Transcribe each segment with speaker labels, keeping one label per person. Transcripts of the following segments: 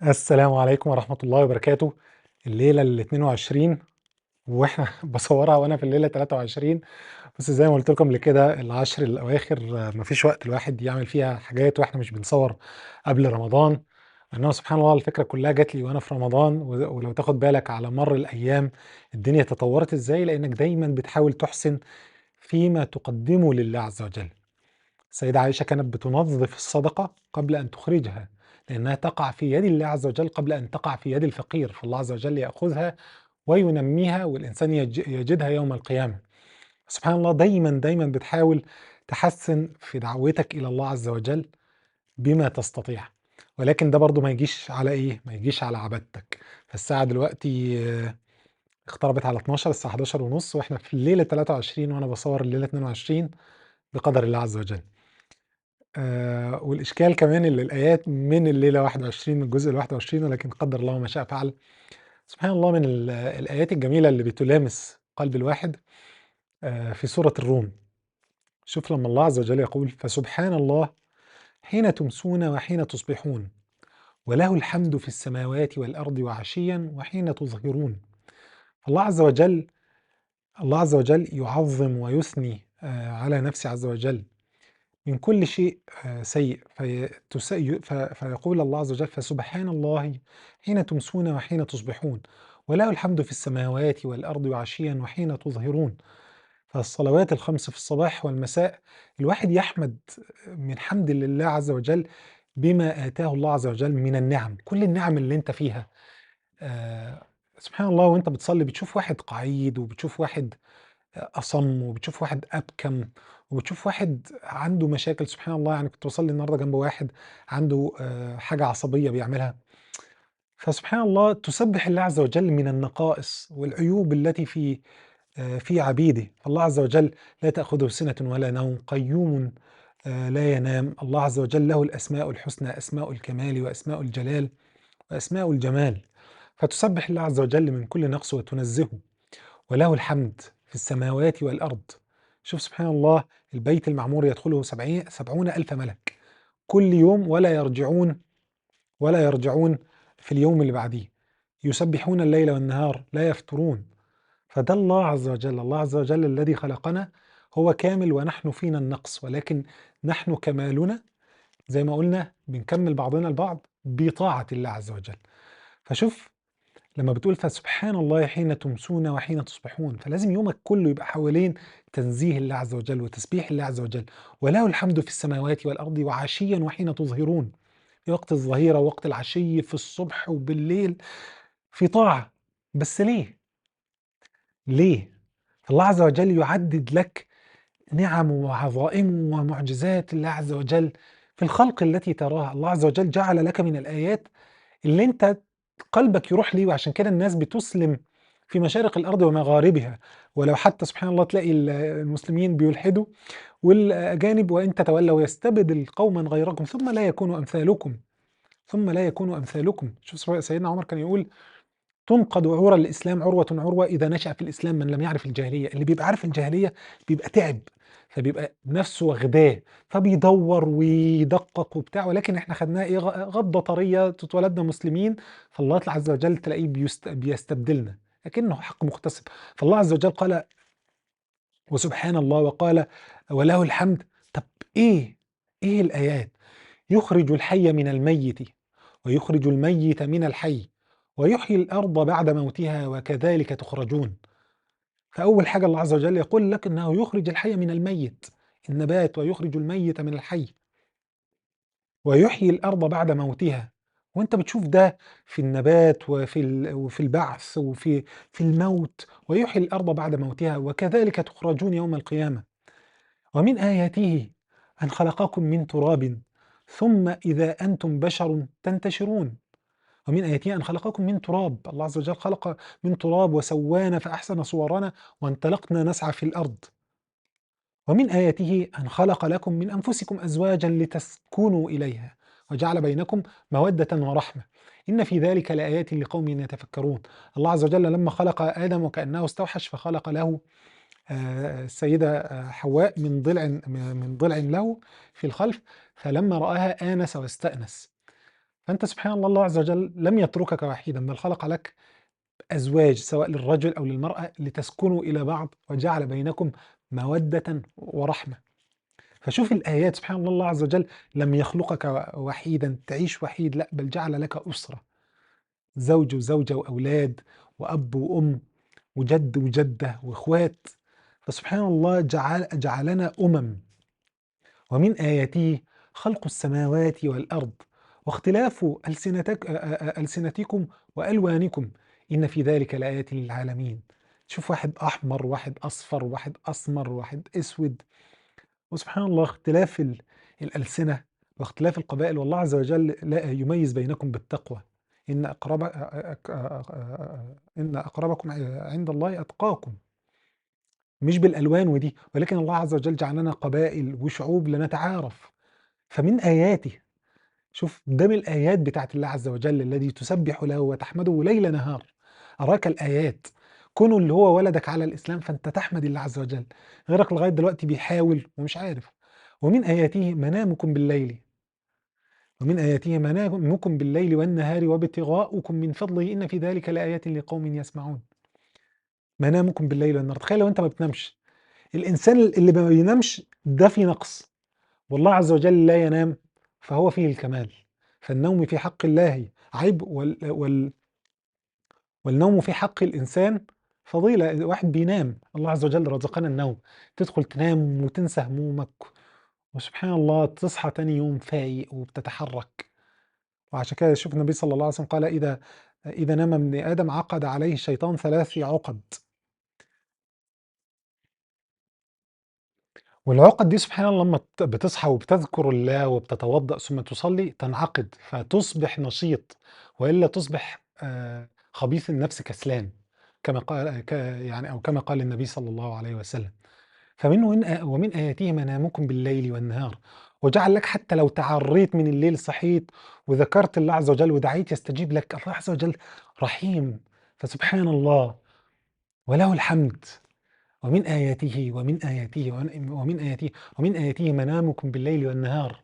Speaker 1: السلام عليكم ورحمة الله وبركاته. الليلة ال22 وإحنا باصورها وأنا في الليلة 23، بس زي ما قُلت لكم قبل كده العشر الأواخر ما فيش وقت الواحد يعمل فيها حاجات، وإحنا مش بنصور قبل رمضان، إنما سبحان الله الفكرة كلها جات لي وأنا في رمضان. ولو تاخد بالك على مر الأيام الدنيا تطورت إزاي، لإنك دايمًا بتحاول تحسن فيما تقدمه لله عز وجل. السيدة عائشة كانت بتنظف الصدقة قبل أن تخرجها، لأنها تقع في يد الله عز وجل قبل أن تقع في يد الفقير، فالله عز وجل يأخذها وينميها والإنسان يجدها يوم القيامة. سبحان الله دايما دايما بتحاول تحسن في دعوتك إلى الله عز وجل بما تستطيع، ولكن ده برضو ما يجيش على إيه؟ ما يجيش على عبادتك. فالساعة دلوقتي اقتربت على 12، الساعة 11:30، وإحنا في الليلة 23 وأنا بصور الليلة 22 بقدر الله عز وجل. والإشكال كمان اللي الآيات من الليلة 21 من الجزء 21، ولكن قدر الله ما شاء فعل. سبحان الله من الآيات الجميلة اللي بتلامس قلب الواحد في سورة الروم. شوف لما الله عز وجل يقول: فسبحان الله حين تمسون وحين تصبحون وله الحمد في السماوات والأرض وعشيا وحين تظهرون. الله عز وجل، الله عز وجل يعظم ويثني على نفسه عز وجل من كل شيء سيء، فيقول الله عز وجل: فسبحان الله حين تمسون وحين تصبحون وله الحمد في السماوات والأرض وعشيا وحين تظهرون. فالصلوات الخمس في الصباح والمساء الواحد يحمد من حمد لله عز وجل بما آتاه الله عز وجل من النعم، كل النعم اللي انت فيها. سبحان الله وانت بتصلي بتشوف واحد قعيد، وبتشوف واحد أصم، وبتشوف واحد أبكم، وبتشوف واحد عنده مشاكل. سبحان الله، يعني كنت بصلي النهارده جنب واحد عنده حاجة عصبية بيعملها. فسبحان الله تسبح الله عز وجل من النقائص والعيوب التي في عبيده. فالله عز وجل لا تأخذه سنة ولا نوم، قيوم لا ينام. الله عز وجل له الأسماء الحسنى، أسماء الكمال وأسماء الجلال وأسماء الجمال. فتسبح الله عز وجل من كل نقص وتنزهه، وله الحمد في السماوات والأرض. شوف سبحان الله، البيت المعمور يدخله 70,000 ملك كل يوم، ولا يرجعون في اليوم اللي بعديه، يسبحون الليل والنهار لا يفترون. فده الله عز وجل، الله عز وجل الذي خلقنا هو كامل ونحن فينا النقص، ولكن نحن كمالنا زي ما قلنا بنكمل بعضنا البعض بطاعة الله عز وجل. فشوف لما بتقول فسبحان الله حين تمسون وحين تصبحون، فلازم يومك كله يبقى حوالين تنزيه الله عز وجل وتسبيح الله عز وجل. وله الحمد في السماوات والأرض وعشيا وحين تظهرون، في وقت الظهيرة ووقت العشي، في الصبح وبالليل، في طاعة. بس ليه؟ ليه؟ فالله عز وجل يعدد لك نعمه وعظائمه ومعجزات الله عز وجل في الخلق التي تراها. الله عز وجل جعل لك من الآيات اللي انت قلبك يروح ليه، وعشان كده الناس بتسلم في مشارق الأرض ومغاربها. ولو حتى سبحان الله تلاقي المسلمين بيلحدوا والأجانب، وإن تتولوا يستبدل قوما غيركم ثم لا يكونوا أمثالكم، ثم لا يكونوا أمثالكم. شوف سيدنا عمر كان يقول: تنقض عرى الإسلام عروة عروة إذا نشأ في الإسلام من لم يعرف الجاهلية. اللي بيبقى عارف الجاهلية بيبقى تعب، فبيبقى نفسه واخداه، فبيدور ويدقق وبتاع. ولكن احنا خدناها ايه؟ غضة طرية، اتولدنا مسلمين، فالله عز وجل تلاقيه بيستبدلنا لكنه حق مكتسب. فالله عز وجل قال وسبحان الله، وقال وله الحمد. طب ايه الآيات؟ يخرج الحي من الميت ويخرج الميت من الحي ويحيي الأرض بعد موتها وكذلك تخرجون. فأول حاجة الله عز وجل يقول لك أنه يخرج الحي من الميت، النبات، ويخرج الميت من الحي، ويحيي الأرض بعد موتها. وانت بتشوف ده في النبات وفي البعث وفي الموت. ويحيي الأرض بعد موتها وكذلك تخرجون يوم القيامة. ومن آياته أن خلقكم من تراب ثم إذا أنتم بشر تنتشرون. ومن آياته أن خلقكم من تراب. الله عز وجل خلق من تراب وسوانا فأحسن صورنا وانطلقنا نسعى في الأرض. ومن آياته أن خلق لكم من أنفسكم أزواجا لتسكنوا إليها وجعل بينكم مودة ورحمة إن في ذلك لآيات لقوم يتفكرون. الله عز وجل لما خلق آدم وكأنه استوحش فخلق له السيدة حواء من ضلع له في الخلف، فلما رآها آنس واستأنس. فأنت سبحان الله، الله عز وجل لم يتركك وحيدا، بل خلق لك أزواج سواء للرجل أو للمرأة لتسكنوا إلى بعض، وجعل بينكم مودة ورحمة. فشوف الآيات، سبحان الله، الله عز وجل لم يخلقك وحيدا تعيش وحيد، لا، بل جعل لك أسرة، زوج وزوجة وأولاد وأب وأم وجد وجدة وإخوات. فسبحان الله جعلنا أمم. ومن آياته خلق السماوات والأرض واختلاف ألسنتكم وألوانكم إن في ذلك لآيات للعالمين. تشوف واحد أحمر، واحد أصفر، واحد أسمر، واحد أسود، وسبحان الله اختلاف الألسنة واختلاف القبائل، والله عز وجل لا يميز بينكم بالتقوى. إن أقربكم عند الله أتقاكم، مش بالألوان ودي، ولكن الله عز وجل جعلنا قبائل وشعوب لنتعارف. فمن آياته، شوف ده من الآيات بتاعت الله عز وجل الذي تسبح له وتحمده ليل نهار. أراك الآيات، كونه اللي هو ولدك على الإسلام فأنت تحمد الله عز وجل، غيرك لغاية دلوقتي بيحاول ومش عارف. ومن آياته منامكم بالليل، ومن آياته منامكم بالليل والنهار وابتغاؤكم من فضله إن في ذلك لآيات لقوم يسمعون. منامكم بالليل والنهار، تخيل لو أنت ما بتنامش. الإنسان اللي ما بينامش ده في نقص، والله عز وجل لا ينام فهو فيه الكمال. فالنوم في حق الله عيب، والنوم في حق الإنسان فضيلة. واحد بينام، الله عز وجل رزقنا النوم، تدخل تنام وتنسى همومك، وسبحان الله تصحى تاني يوم فايق وبتتحرك. وعشان كده شوف النبي صلى الله عليه وسلم قال إذا نام ابن آدم عقد عليه الشيطان 3 عقد. والعقد دي سبحان الله لما بتصحى وبتذكر الله وبتتوضأ ثم تصلي تنعقد، فتصبح نشيط، وإلا تصبح خبيث النفس كسلان، كما قال يعني أو كما قال النبي صلى الله عليه وسلم. ومن آياته منامكم بالليل والنهار، وجعل لك حتى لو تعريت من الليل صحيت وذكرت الله عز وجل ودعيت يستجيب لك. الله عز وجل رحيم، فسبحان الله وله الحمد. ومن آياته ومن آياته ومن آياته ومن آياته منامكم بالليل والنهار.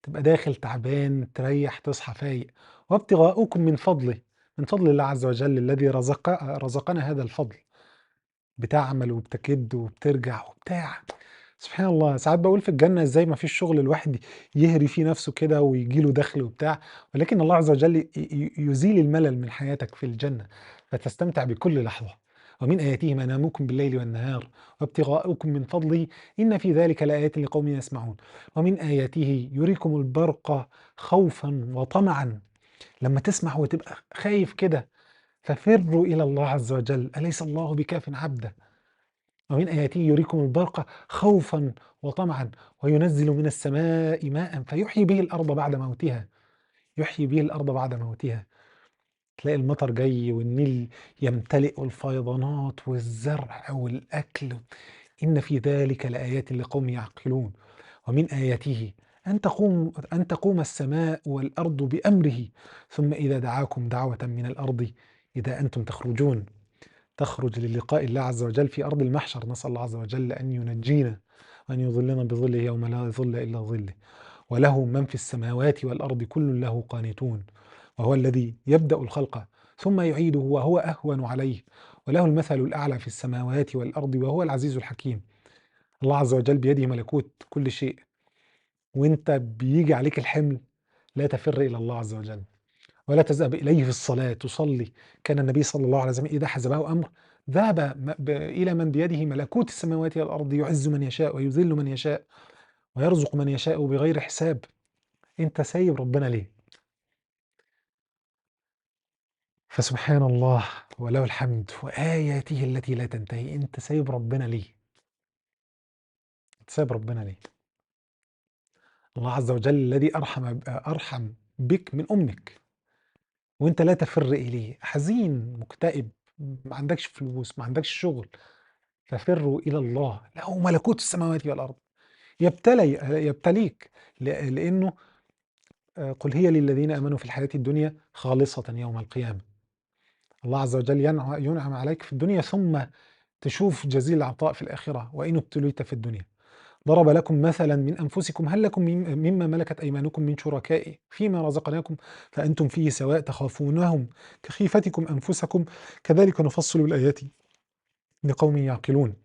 Speaker 1: تبقى داخل تعبان تريح تصحى فايق. وابتغاؤكم من فضله، من فضل الله عز وجل الذي رزقنا هذا الفضل. بتعمل وبتكد وبترجع وبتاع. سبحان الله ساعات بقول في الجنة ازاي ما فيش شغل الواحد يهري فيه نفسه كده ويجي له دخل وبتاع، ولكن الله عز وجل يزيل الملل من حياتك في الجنة فتستمتع بكل لحظة. ومن آياته منامكم بالليل والنهار وابتغاؤكم من فضله إن في ذلك لآيات لقوم يسمعون. ومن آياته يريكم البرق خوفا وطمعا. لما تسمع وتبقى خايف كده ففروا إلى الله عز وجل، أليس الله بكاف عبده؟ ومن آياته يريكم البرق خوفا وطمعا وينزل من السماء ماء فيحيي به الأرض بعد موتها. يحيي به الأرض بعد موتها. تلاقي المطر جاي والنيل يمتلئ والفيضانات والزرع والأكل. إن في ذلك لآيات لقوم يعقلون. ومن آياته أن تقوم السماء والأرض بأمره ثم إذا دعاكم دعوة من الأرض إذا أنتم تخرجون. تخرج للقاء الله عز وجل في أرض المحشر. نسأل الله عز وجل أن ينجينا وأن يظلنا بظله يوم لا ظل إلا ظله. وله من في السماوات والأرض كل له قانتون. وهو الذي يبدأ الخلق ثم يعيده وهو أهون عليه. وله المثل الأعلى في السماوات والأرض وهو العزيز الحكيم. الله عز وجل بيده ملكوت كل شيء، وانت بيجي عليك الحمل لا تفر إلى الله عز وجل ولا تذهب إليه في الصلاة تصلي. كان النبي صلى الله عليه وسلم إذا حزبه أمر ذهب إلى من بيده ملكوت السماوات والأرض، يعز من يشاء ويذل من يشاء ويرزق من يشاء بغير حساب. انت سايب ربنا ليه؟ فسبحان الله وله الحمد وآياته التي لا تنتهي. انت سايب ربنا ليه؟ انت سايب ربنا ليه؟ الله عز وجل الذي أرحم بك من أمك، وانت لا تفر إليه، حزين مكتئب، ما عندكش فلوس، ما عندكش شغل، ففروا إلى الله، له ملكوت السماوات والأرض. يبتليك لأنه قل هي للذين آمنوا في الحياة الدنيا خالصة يوم القيامة. الله عز وجل ينعم عليك في الدنيا ثم تشوف جزيل العطاء في الآخرة، وإن ابتليت في الدنيا. ضرب لكم مثلا من أنفسكم هل لكم مما ملكت أيمانكم من شركاء فيما رزقناكم فأنتم فيه سواء تخافونهم كخيفتكم أنفسكم كذلك نفصل الآيات لقوم يعقلون.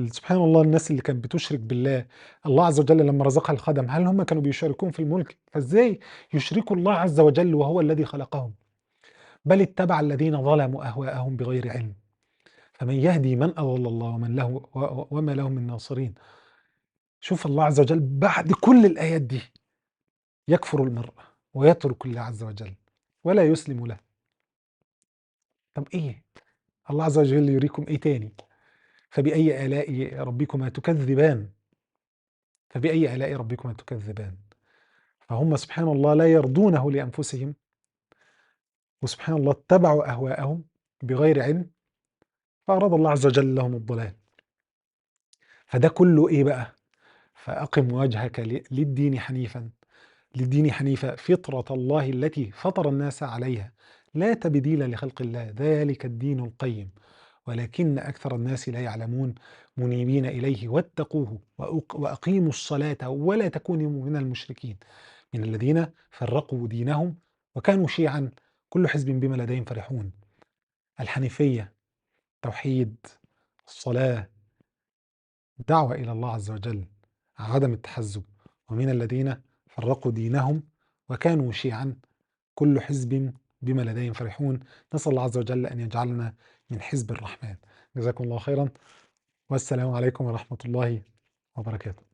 Speaker 1: سبحان الله، الناس اللي كانت بتشرك بالله، الله عز وجل لما رزقها الخدم هل هم كانوا بيشاركون في الملك؟ فازاي يشركوا الله عز وجل وهو الذي خلقهم؟ بل اتبع الذين ظلموا أهواءهم بغير علم فمن يهدي من أضل الله ومن له وما له من ناصرين. شوف الله عز وجل بعد كل الآيات دي يكفر المرء ويترك الله عز وجل ولا يسلم له. طب إيه؟ الله عز وجل يريكم إيه تاني؟ فبأي آلاء ربكما تكذبان، فبأي آلاء ربكما تكذبان. فهم سبحان الله لا يرضونه لأنفسهم، وسبحان الله اتبعوا أهواءهم بغير علم فأراد الله عز وجل لهم الضلال. فده كله إيه بقى؟ فأقم وجهك للدين حنيفا، للدين حنيفا فطرة الله التي فطر الناس عليها لا تبديل لخلق الله ذلك الدين القيم ولكن أكثر الناس لا يعلمون. منيبين إليه واتقوه وأقيموا الصلاة ولا تكونوا من المشركين من الذين فرقوا دينهم وكانوا شيعا كل حزب بما لديهم فرحون. الحنيفية، توحيد، الصلاة، دعوة إلى الله عز وجل، عدم التحزب. ومن الذين فرقوا دينهم وكانوا شيعا كل حزب بما لديهم فرحون. نسأل الله عز وجل أن يجعلنا من حزب الرحمن. جزاكم الله خيرا، والسلام عليكم ورحمة الله وبركاته.